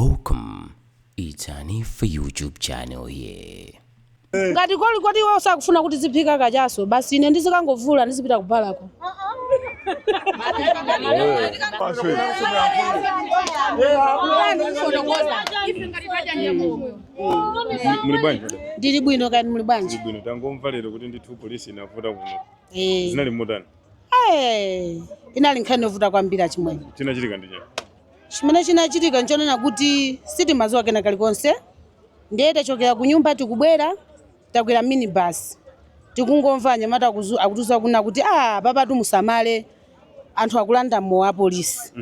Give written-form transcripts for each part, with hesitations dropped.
Welcome. It's Hanifa YouTube channel here. Ngati koli koti iwo sakufuna kuti ziphika kachaso, basi ine ndizikangovula, ndizipita kubalako. Muli bwanji? Ndili bwino, kani muli bwanji? Bwino. Tangomva lero kuti ndithu polisi inavuta kuno. Eh. Zinali motani? Eh, inali nkhani yovuta kwambiri, achimwene. Chinachitika ndi chani? Chimene chinachitika nchonena kuti sitimaziwa kena kalikonse. Ndiye tachokera ku nyumba, tikubwera, takwera minibus, tikungomva anyamata akutiuza kuna kuti, "Ah, papatu musamale, anthu akulanda mowa, apolisi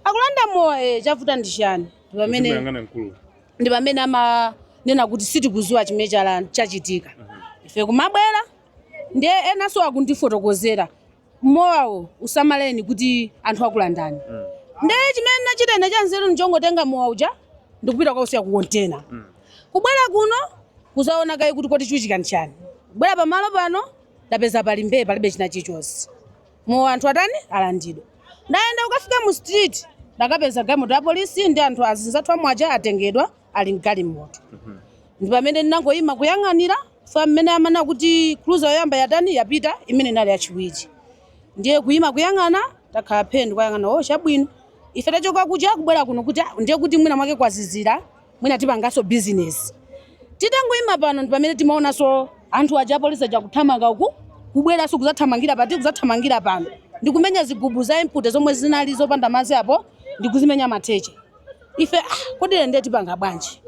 akulanda mowa." Eh, chavuta ndi chani? Ndi pamene Muyang'ana mkulu. Ndi pamene amanena kuti sitikuziwa chimene chachitika. Ife kumabwera, ndiye enanso akundifotokozera, "Mowawo usamaleni kuti anthu akulandani." Ndiye chimene ndinachita ine chanzeru nchongotenga mowa uja ndikupita kwausiya ku kontena, kubwera kuno kuzaona kayi kuti kodi chuchitika nchani. Kubwera pamalo pano, ndapeza pali mbee, palibe china chilichonse. Mowa anthu atani? Alandidwa. Ndayenda kukafika mu street, ndakapeza galimoto ya polisi ndi anthu azinzathu amwaja atengedwa, ali mgalimoto. Ndi pamene ndinangoyima kuyang'anira fa mmene amana kuti cruiser yoyamba yatani? Yapita, imene inali yachiwiri. Ndiye kuyima kuyang'ana, takhala phe ndikuyang'ana. Oh, chabwino, ife tachoka kuja kubwera kuno kuti, ah, ndiye kuti mwina mwake kwazizira, mwina tipanganso business. Titangoyima pano, ndi pamene timaonanso anthu aja apolisi aja kuthamanga uku, kubweranso kuzathamangira pati? Kuzathamangira pano, ndikumenya zigubu za empty zomwe zinali zopanda madzi apo, ndikuzimenya matheche. Ife, ah, kodi lero ndiye tipanga bwanji?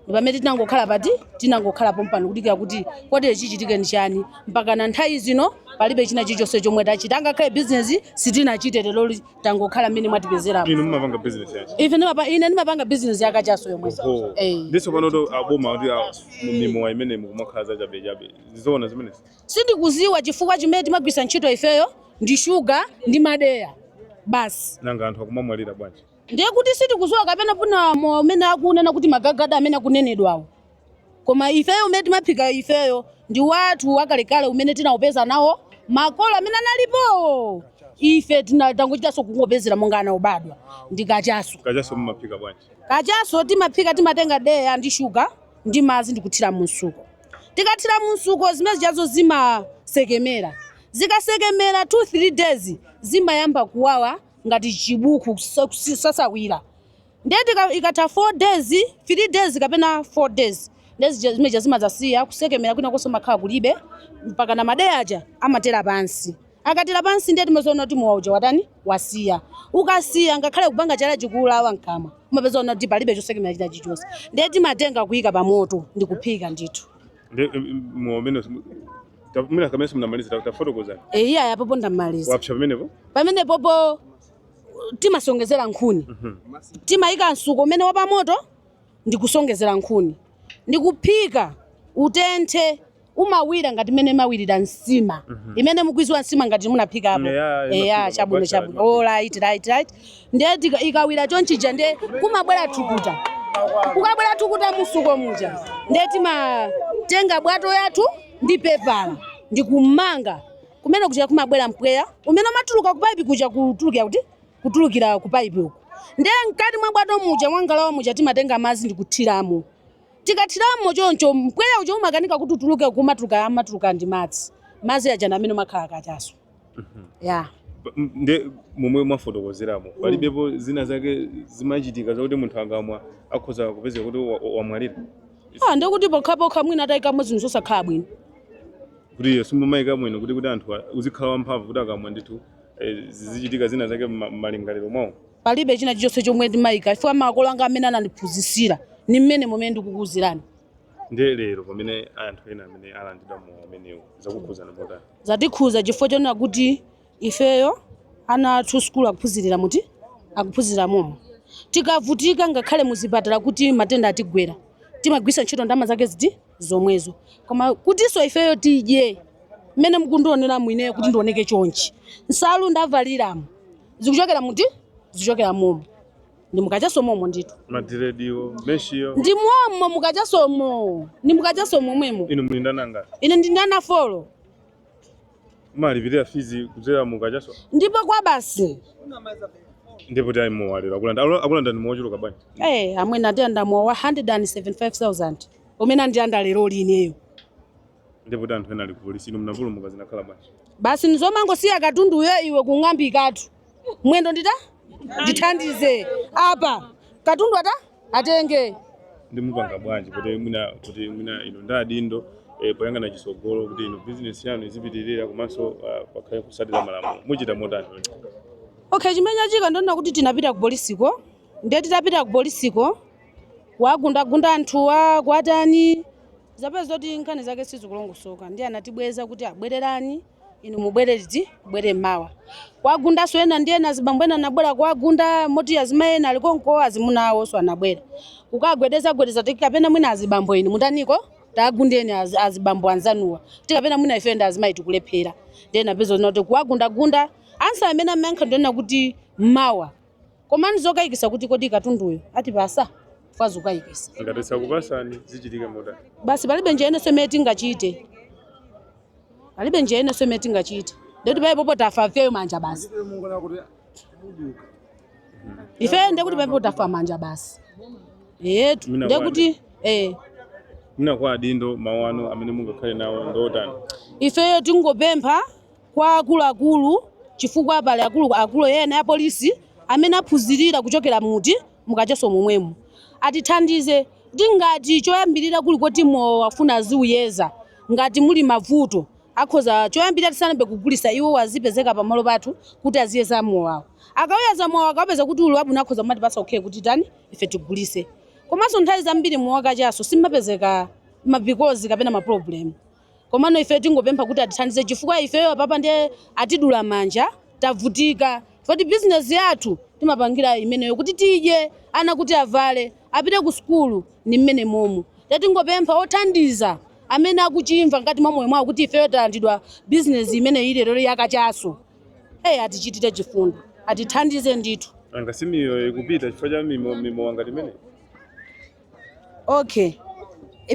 Ndi pamene tinangokhala pati? Tinangokhala pompano kudikira kuti kodi chichitike ndi chani. Mpaka na nthawi zino palibe china chilichonse chomwe tachita, angakhale business sitinachite lero, tangokhala mmene mwatipezerapo. Inu mumapanga business yanji? Ife ine ndimapanga business yakachaso yomwe. Oho. Eh. Ndiso pano to aboma kuti mimowa imene mukumakhala za chabechabe, zizoona zimenezi? Sindikuziwa, chifukwa chimene timagwisa ntchito ifeyo ndi shuga ndi madeya basi. Nanga anthu akumamwalira bwanji? Ndiye kuti sitikuziwa, kapena puna mowa umene akunena kuti magagada amene akunenedwawo, koma ifeyo umene timaphika ifeyo ndi wathu wakalekale umene tinawupeza nawo makolo amene analipowo. Ife tangochitanso kungopezera monga ana obadwa ndi kachaso. Kachaso mumaphika bwanji? Kachaso timaphika, timatenga deya ndi shuga ndi madzi ndikuthira mumsuko. Tikathira mumsuko, zimene zijazo zimasekemera. Zikasekemera 2 3 days, zimayamba kuwawa ngati chibuku, kusasawira. Ndiye ikatha 4 days, 3 days kapena 4 days, ndiye zimeja zimadzasiya kusekemera, kwina konse makhala kulibe, mpaka na madeya aja amatera pansi. Akatera pansi, ndiye timazoona kuti mowa uja watani? Wasiya. Ukasiya, ngakhale kupanga chala chikulawa mkamwa, umapeza ona kuti palibe chosekemera china chilichonse. Ndiye timatenga kuyika pa moto ndi kuphika ndithu. Ndi mowa umene mwina kamene simunamaliza, tafotokozani. Iya, apopo ndamaliza. Wapsa pamenepo? Pamene popo timasongezera nkhuni. Timayika msuko umene wapamoto ndikusongezera nkhuni ndikuphika, utenthe, umawira ngati mmene imawirira nsima imene mukuiziwa, nsima ngati munaphikapo. Yeah, eya. Imaphika, Chabwino. mabacha. Chabwino. Oh, right. Ndiye ikawira chonchija, ndiye kumabwera thukuta. Kukabwera thukuta musuko muja, ndiye timatenga bwato yathu ndi pepala ndikumanga kumene kuja. Kumabwera mpweya umene umatuluka ku paipi kuja, kutulukira kuti? Kutulukira ku paipi uku. Ndiye mkati mwa bwato muja, mwangalawa muja, timatenga madzi ndikuthiramo. Tikathiramo choncho, mpweya uja umakanika kuti utuluke, kumatuluka, amatuluka ndi madzi. Madzi aja ndi amene umakhala kachaso ya. Nde momwe mwafotokozeramo, palibepo zina zake zimachitika zakuti munthu akamwa akhoza kupezeka kuti wamwalira? Ah, ndikuti pokhapokha mwina atayikamo zinthu zosakhala bwino. Kuti iyo simumayika mwino kuti anthu uzikhala wamphamvu, kuti akamwa ndithu zizichitika zina zake m'malingaliro mwawo? Palibe china chilichonse chomwe ndimayika, chifukwa makolo anga amene anandiphunzitsira ni mmene momwe ndikukuwuzirani. Ndiye lero pamene anthu ena amene alandidwa mowa umenewu, zakukhuzana motani? Zatikhuza chifukwa chonena kuti ifeyo ana athu sukulu akuphunzirira muti? Akuphunzira momo. Tikavutika ngakhale muzipatala kuti matenda atigwera, timagwisa ntchito ndalama zake ziti? Zomwezo. Koma kutinso ifeyo tidye, mmene mukundionera ineyo kuti ndioneke chonchi, nsalu ndavaliramo zikuchokera muti? Zikuchokera momo, ndi mukachaso momo ndithu. Madirediwo, meshiyo? Ndi momo, mukachasomo, ndi mukachaso momwemo. Inu muli ndi ana angati? Ine ndi ana 4. Umalipirira fees kudzera mukachaso? Ndipo kwa basi. Ndipo tayi mowa lero akulanda akulanda ndi mowa ochuluka bwanji? Amwene, andilanda mowa wa 175,000 umene andilanda lero lineyo. Ndipo kuti anthu ena ali ku polisi, inu mnapulumuka, zinakhala bwanji? Basi, nizomangosiya katunduyo iwe kung'ambikatu mwendo ndita ndithandize apa katundu ata atenge. Ndimupanga bwanji kuti mwina inu ndi adindo poyang'ana chisogolo kuti inu bizinesi yanu izipitirira komanso pakhale kusatira malamulo, muchita motani? Okay, chimene chachika ndona kuti tinapita ku polisiko. Ndiye titapita ku polisiko wagundagunda anthuwa kwatani, zapeza kuti nkhani zake sizikulongosoka. Ndiye anatibweza kuti abwererani inu, mubwere liti? Bwere mawa. Kwagundaso ena ndi ena, azibambo ena anabwera kuwagunda moti azimayi ena alikonko, azimuna awonso anabwera kukagwedeza gwedeza tiki kapena mwina azibambo inu mutaniko tagundeni azibambo anzanuwa kuti kapena mwina ife ndi azimayi tikulephera. Ndiye napeza kuti kuwagundagunda ansa amene amayankha ndiyona kuti mawa, koma ndizokayikisa kuti kodi katunduyo atipasa fazukayikisa. Ngati sakupasani, zichitika motani? Basi, palibe njira inenso imene tingachite, palibe njira inenso imene tingachite. Ndekuti paipopo tafa ifeyo manja basi. Ifeyo ndekuti paipopo tafa manja basi etu. Mina Ndekuti Mwina kwa adindo, mawu anu amene mungakhale nawo ndotani? Ifeyo tingopempha kwa akuluakulu, chifukwa pali akulu akulu ena ya polisi amene aphunzirira kuchokera muti mukachaso momwemo, atithandize kuti ngati choyambirira kuli koti mowa wafuna aziuyeza, ngati muli mavuto akhoza choyambirira tisanambe kugulisa, iwo wazipezeka pamalo pathu kuti aziyeza mowawo. Akawuyeza mowa, akapeza kuti uli wabwino, akhoza kumatipasa okay kuti tani ife tigulise. Komanso nthawi zambiri mowa kachaso simapezeka mabikozi kapena ma problem. Komano ife tingopempha kuti atithandize, chifukwa ifeyo papa ndiye atidula manja, tavutika foti bizinesi yathu timapangira imeneyo kuti tidye, ana kuti avale, apite ku sukulu ni mmene momo. Tingopempha othandiza amene akuchimva ngati mwa moyo mwawo kuti ifeyo talandidwa bizinesi imene ili lero yakachaso, hey, atichitire chifundo, atithandize ndithu. Anga si miyoyo ikupita chifukwa cha mimowa ngati imene? Okay,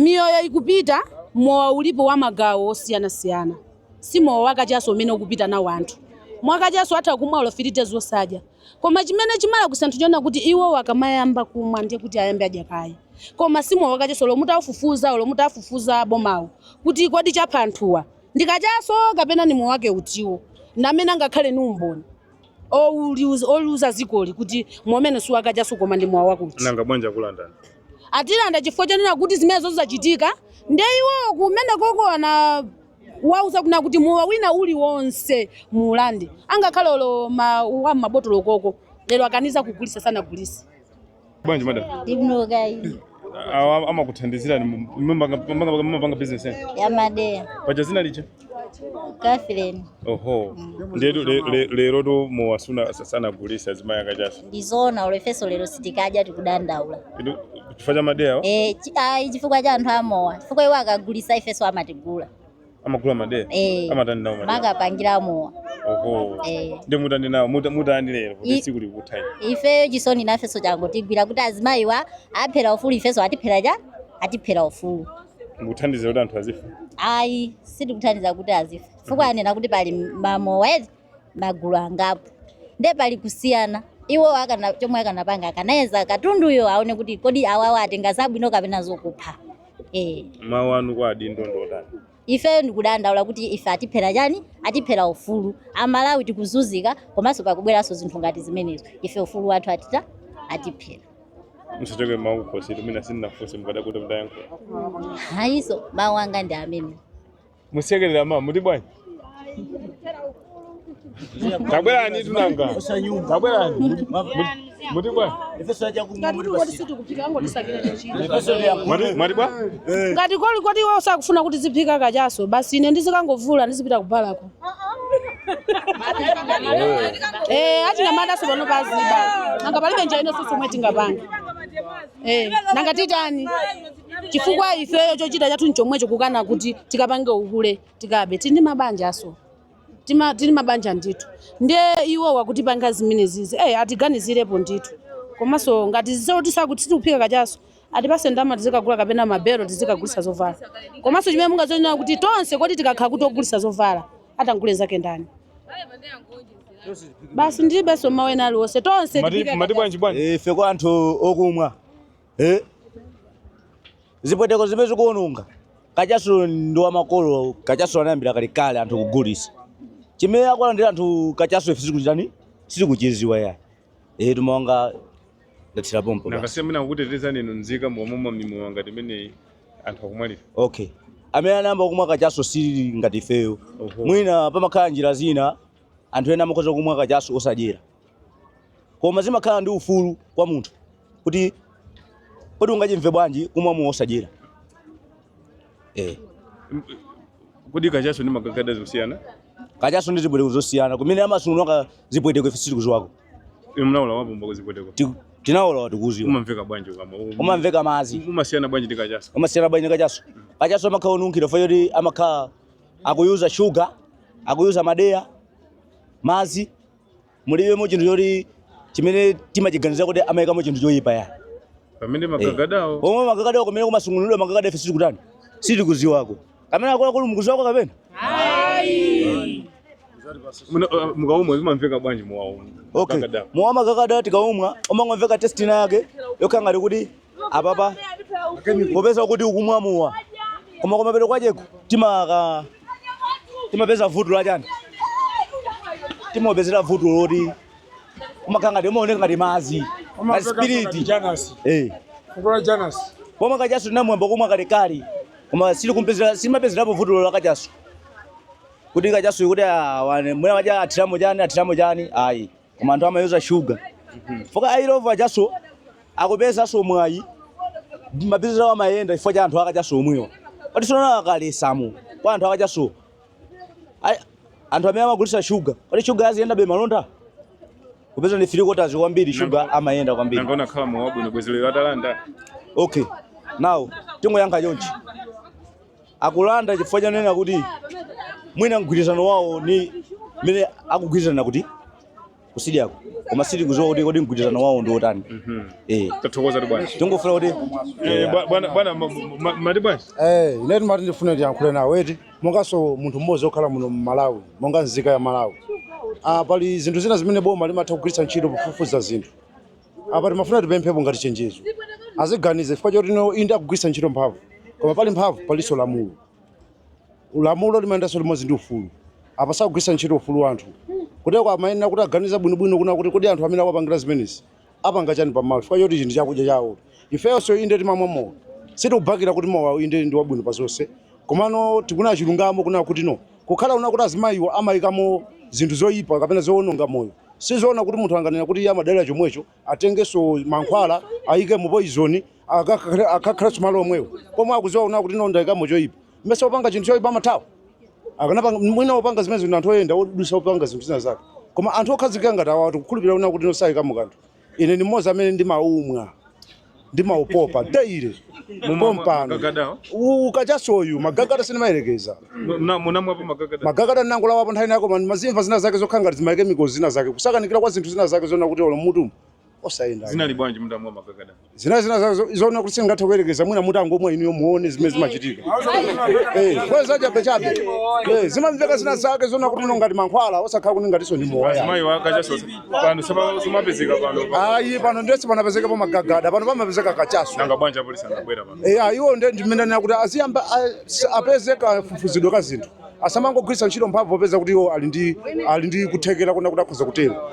miyoyo ikupita. Mowa ulipo wa magawo osiyanasiyana, si mowa wakachaso umene ukupita nawo anthu. Mwakachaso atha kumwa olofirite zosadya, koma chimene chimala kusanthu chona kuti iwo wakamayamba kumwa ndiye kuti ayambe adya kaye. Koma si mowa wakachaso lomwe mutafufuza, lomwe mutafufuza bomawo kuti kodi chapha anthuwa ndikachaso kapena ni mowa wake utiwo, namene angakhale ni umboni oluza zikoli kuti momene si wakachaso koma ndi mowa wakuti. Nanga bwanji akulandani? Atilanda chifukwa chonena kuti zimene zozachitika ndiye iwo kumene koko ana wauza kuna kuti mowa wina uliwonse muulande, angakhale olo wa mabotolo koko lero akaniza kugulisa, sanagulise. Bwanji madam? Ndibinokai. Awa amakuthandizirani, mumapanga business yani? Yamadeya. Paja zina licha? Catherine. Oho, ndetu lero tu mowa suna sanagulisa azimayi akachaso. Ndizona ulo ifeso lero sitikadya, tikudandaula. Inu chifukwa cha madeya? Ayi, chifukwa cha anthu amowa, chifukwa iwo akagulisa ifeso amatigula. Amagula madeya? Eh. Amatani nawo madeya? Makapangira mowa. Oho. Eh. Ndi mutani nawo mutani lero kuti tsiku likuthayi? Ifeyo chisoni nafeso changotigwira kuti azimayiwa aphera ufulu, ifeso atiphera cha atiphera ufulu. Mukuthandiza kuti anthu azifa? Ayi, sitikuthandiza kuti azifa, chifukwa anena kuti pali mamowa eti magulu angapo, nde pali kusiyana. Iwo akana chomwe akanapanga akanayeza katunduyo aone kuti kodi awawa atenga zabwino kapena zokupha. Mawu anu kwa adindo ndotani? Ifeyo ndikudandaula kuti ife atiphera chani, atiphera ufulu. Amalawi tikuzunzika, komanso pakubweranso zinthu ngati zimenezo, ife ufulu wathu atita atiphera. Musachoke mawu kukhosi, tumene sindinafunse mukadakuti mutayankhula. Hayiso, mawu anga ndi amene. Musekerera mama, muti bwanji? Tabwerani tunanga, tabwerani. Muti bwanji? Ngati kodi sitikupika, angotisakira chochita. Mwati bwa? Ngati koli kodi iwe usakufuna kuti ziphika kachaso, basi ine ndizikangovula ndizipita kubalako. Achinyamata pano paziba nanga palibe njira inonso somwe tingapange. Nanga titani? Chifukwa ifeyo chochita chathu nchomwecho, kukana kuti tikapange uhule, tikabe. Tili ndi mabanja aso. Tili mabanja ndithu. Ndiye iwo wakutipanga zimene zizi, atiganizirepo ndithu. Komanso ngati zoti sakuti tikuphika kachaso, atipase ndalama tizikagula kapena mabelo tizikagulisa zovala. Komanso chimene mungazoona kuti tonse kodi tikakhala kuti ogulisa zovala atangule zake ndani? Basi ndilibenso mawu ena aliwonse tonse Mati tipike mati kachasu. bwanji bwana? Ife kwa anthu okumwa zipweteko zimene zikuononga kachasu ndi wamakolo. Kachasu anayambira kalekale anthu kugulisa. Chimene akulandira anthu kachasu ife sikuchitani, sitikuchiziwa ya tumawanga ndathira pompo basi. Nakasiya mwina kukutetezani inu nzika momwe mimowa ngati imeneyi anthu akumwalira. Okay, amene anayamba kumwa kachasu sili ngati ifeyo. Oho. Mwina pamakhala njira zina, anthu ena amakhoza kumwa kachasu osadyera, koma zimakhala ndi ufulu kwa munthu kuti kodi ungachimve bwanji kumwa mowa osadyera. Kodi kachasu ndi magagada zosiyana? Kachasu ndi zipweteko zosiyana. Kumene amasungunula zipweteko ife sitikuziwako. Inu mnaula wapomba zipweteko? Tinaolawa, tikuziwa. Umamveka bwanji ukama? Umamveka mazi. Umasiyana bwanji ndi kachasu? Umasiyana bwanji ndi kachasu? Kachasu amakhala onunkhira chifukwa choti amakhala akuyuza shuga, akuyuza madeya, mazi, mulibemo chinthu choti chimene timachiganiza kuti amayikamo chinthu choyipa ya. Pamene magagadawo Omwe magagadawo, kumene kumasungunulidwa magagada ife sitikutani, sitikuziwako. Kamene akuluakulu mukuziwako kapena? Mukaumwa zimamveka bwanji mowawo? Okay. Magagadawo. Mowa magagada tikaumwa umangomveka taste ina yake yokhala ngati kuti apapa popeza kuti ukumwa mowa, koma kumapeto kwacheko timaka timapeza vuto lachani, timapezera vuto loti umakhala ngati umaoneka ngati mazi, ngati spirit. Janasi. Kukola Janasi. Pomwe kachasu tinamwamba kumwa kalekale, koma silikumpezera, simapezerapo vuto la kachasu kuti kachasu kuti ah, mwina maja athiramo chani, athiramo chani, ayi. Koma anthu amayuza shuga foka ayilova chaso akupezanso mwayi, mabizinesi awo amayenda chifukwa cha anthu akachasu omwewa. Pati sonana akalesamo kwa anthu akachasu, anthu amene amagulitsa shuga, pati shuga aziyenda be malonda kupeza ndi three quarters kwambiri, shuga amayenda kwambiri. Nanga unakhala mowa wabwino bwezi lero atalanda? Okay, now tingoyankha chonchi: akulanda chifukwa chanena kuti mwina mgwirizano wawo ni mene akugwirizana kuti kusidyako, koma sitikuziwa kuti kodi mgwirizano wawo ndi wotani. Tathokoza tu bwana. Tingofuna kuti Bwana, mati bwanji? Ine timati ndifune ndiyankhule nawe eti monganso munthu mmodzi okhala muno mu Malawi, monga nzika ya Malawi. Pali zinthu zina zimene boma limatha kugwiritsa ntchito pofufuza zinthu. Apa timafuna tipemphepo ngati chenjezo, aziganize chifukwa choti no inde akugwiritsa ntchito mphamvu, koma pali mphamvu palinso lamulo. Lamulo limayendanso limodzi ndi ufulu. Apa sakugwiritsa ntchito ufulu wa anthu kuteko, amayenera kuti aganize bwinobwino kuna kuti kodi anthu amene akupangira zimenezi apanga chani pamawa, chifukwa choti ichi ndi chakudya chawo. Ifenso inde timamwa mowa, sitikubakira kuti mowa inde ndi wabwino pa zonse, komano tikuna chilungamo kuna kuti no kukhala una kuti azimayiwo amayikamo zinthu zoyipa kapena zowononga moyo. Sizoona kuti munthu anganena kuti iye amadalira chomwecho, atengenso mankhwala ayike mu poison, akakhalenso malo omwewo pomwe akuziwa una kuti no ndayikamo choyipa. Mmese opanga chinthu choyipa amathawa akanapanga mwina opanga zimene zinthu anthu oyenda odusa opanga zinthu zina zake, koma anthu okhazikika ngati awa tikukhulupirira una kuti nosayikamo kanthu. Ine ndi mmodzi amene ndimaumwa, ndimaupopa daily pompano. Magagadawo? Ukachasoyu magagada sindimayerekeza. Munamwapo magagada? Magagada ndinangolawapo nthawi nako, mazimva zina zake zokhala ngati zimaike zina zake, kusakanikira kwa zinthu zina zake zona kuti olo mutu osayenda. Zinali bwanji mutamwa magagada? Zina zake zona kuti singathe kuyerekeza, mwina muti angomwa inuyo muone zimene zimachitika. Kweza chabe chabe. Zimamveka zina zake zona kuti uno ngati mankhwala osakhala kuti ngatinso ndi mowa. Azimayi wakachaso pano samapezeka pano? Ayi, pano ndese panapezekapo magagada, pano pamapezeka kachasu. Nanga bwanji apolisi anabwera pano? Iwo nde ndimene kuti aziyamba apeze kafufuzidwe ka zinthu, asamangogwiritsa ntchito mphamvu popeza kuti iwo ali ndi kuthekera kuna kuti akhoza kutero.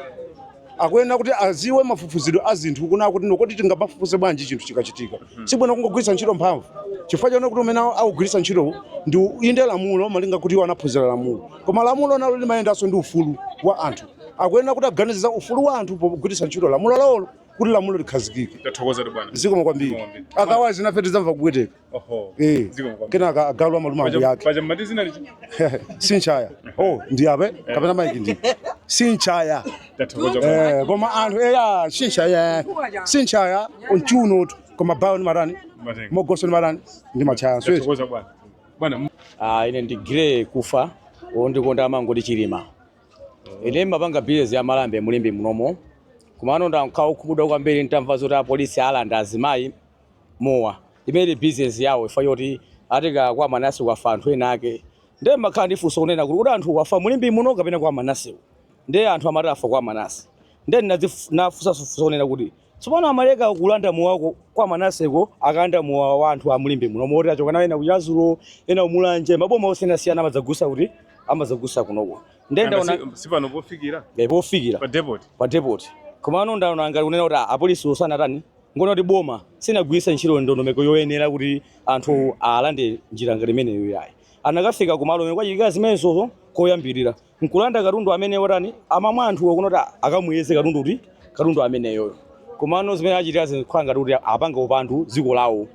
Akuyenera kuti aziwe mafufuzidwe a zinthu kuna kuti nokoti tingapafufuze bwanji chinthu chikachitika. Sibwino kungogwiritsa ntchito mphamvu chifukwa chone kuti umene akugwiritsa ntchito ndi inde lamulo, malinga kuti iwo anaphunzira lamulo, koma lamulo nalo limayendanso ndi ufulu wa anthu. Akuyenera kuti aganize za ufulu wa anthu pogwiritsa ntchito lamulo lawolo kuti lamulo likhazikike. Tathokoza tu bwana. Zikomo kwambiri. Zikomo kwambiri. Otherwise nafe tidzamva kupweteka. Oho. Zikomo kwambiri. Kenaka agalu amaluma ambuye ake. Paja mmati zina lichi? Sinchaya. Oh, ndi ape kapena maiki ndi sinchaya. Tathokoza bwana. Koma anthu eya sinchaya, sinchaya mchuno tu, koma bawo ndi marani. Matenga. Mogoso ndi marani ndi machaya so. Tathokoza bwana. Bwana. Ine ndi Grey Kufa, wondikonda amangoti Chilima. Ine mapanga bizinesi ya malambe mulimbi munomo. Kumano ndakhala okhumudwa kwambiri ntamva zoti apolisi alanda azimayi mowa imene bizinesi yawo ifa yoti atika kwa Manase kwafa anthu ena ake. Ndiye makhala ndi funso kunena kuti anthu wafa mulimbi muno kapena kwa Manasewo. Ndiye anthu amati afa kwa Manase. Ndiye nafunsa onena kuti tsopano amaleka kulanda mowako kwa Manaseko, akalanda mowa wa anthu amulimbe muno, moti achoka nawo ena kuchazulo, ena umulanje, maboma osiyanasiyana amadzagusa kuti amadzagusa kunoko. Ndiye ndaona sipano pofikira pofikira pa depot. Pa depot. Komano ndaona ngati kunena kuti apolisi osanatani ngona kuti boma sinagwiritsa ntchito ndondomeko yoyenera kuti anthu alande njira ngati imeneyo yayi. Anakafika kumalo omwe kwachitika zimenezozo koyambirira nkulanda katundu amene watani amamwa anthuwo, kunoti akamuyeze katundu kuti katundu ameneyoyo. Komano zimene achitika zikhala ngati kuti apanga upandu dziko lawo,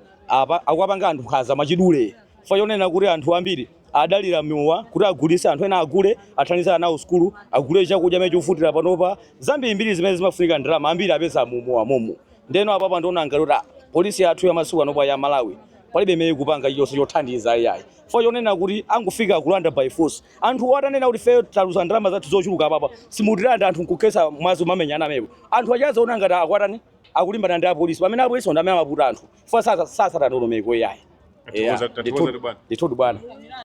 akuapanga anthu nkhanza mwachidule, chifukwa chonena kuti anthu ambiri adalira mowa kuti agulise, anthu ena agule athandize ana awo sukulu, agule chakudya amene chofutira panopa, zambirimbiri zimene zimafunika ndalama, ambiri apeza mumowa momo. Ndeno apapa ndiona ngati kuti polisi yathu ya masiku anopa ya Malawi palibe imene ikupanga chilichonse chothandiza iyayi, chifukwa chonena kuti angofika kulanda by force. Anthu atanena kuti feyo taluza ndalama zathu zochuluka apapa, simutilanda, anthu nkukhetsa mwazi, umamenyana amepo, anthu achazaona ngati akwatani akulimbana ndi apolisi, pamene apolisi ndi amene amaputa anthu, chifukwa sasata ndondomeko iyayi. Tathokoza, tathokoza bwana. Ndithudi bwana.